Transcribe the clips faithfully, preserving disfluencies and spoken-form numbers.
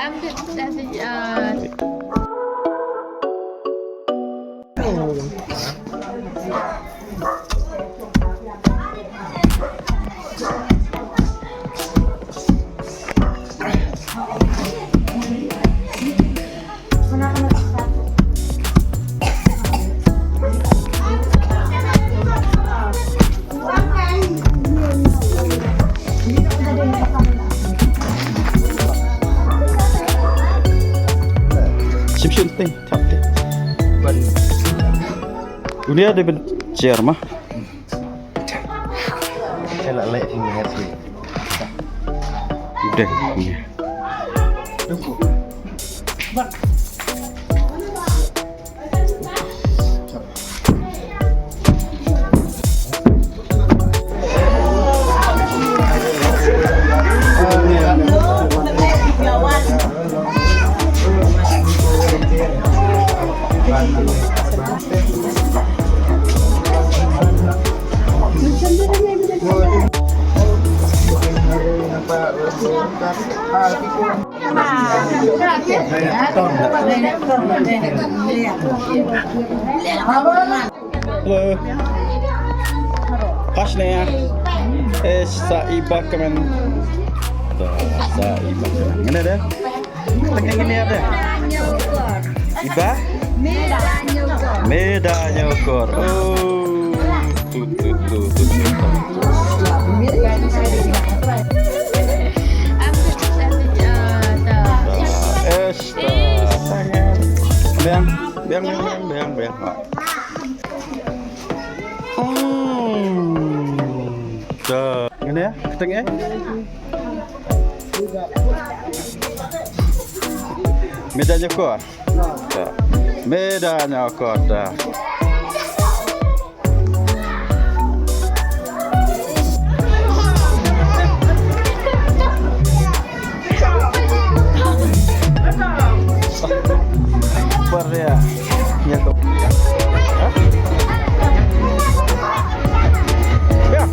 Em thích, em thích, ờ, Shim shim te, thap te. Unia de ben chair ma. Kena lek ni hati. Udah, udah. Hello. Kash ne ya. Eh, sa iba kamen. Sa iba kamen. Ngene de. Tengah ngene ya de. Iba? Meda nyokor. Oh. Tu, tu, tu, tu, tu. Esta. Biang, biang, biang, biang, biang. Hmm. Dah. Ngene ya, keteng eh. Meda nyokor. Dah. Meda nyokor dah. Super ya. Ya tu. Hah? Ya.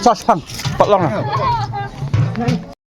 Sa shipang. Pat long na.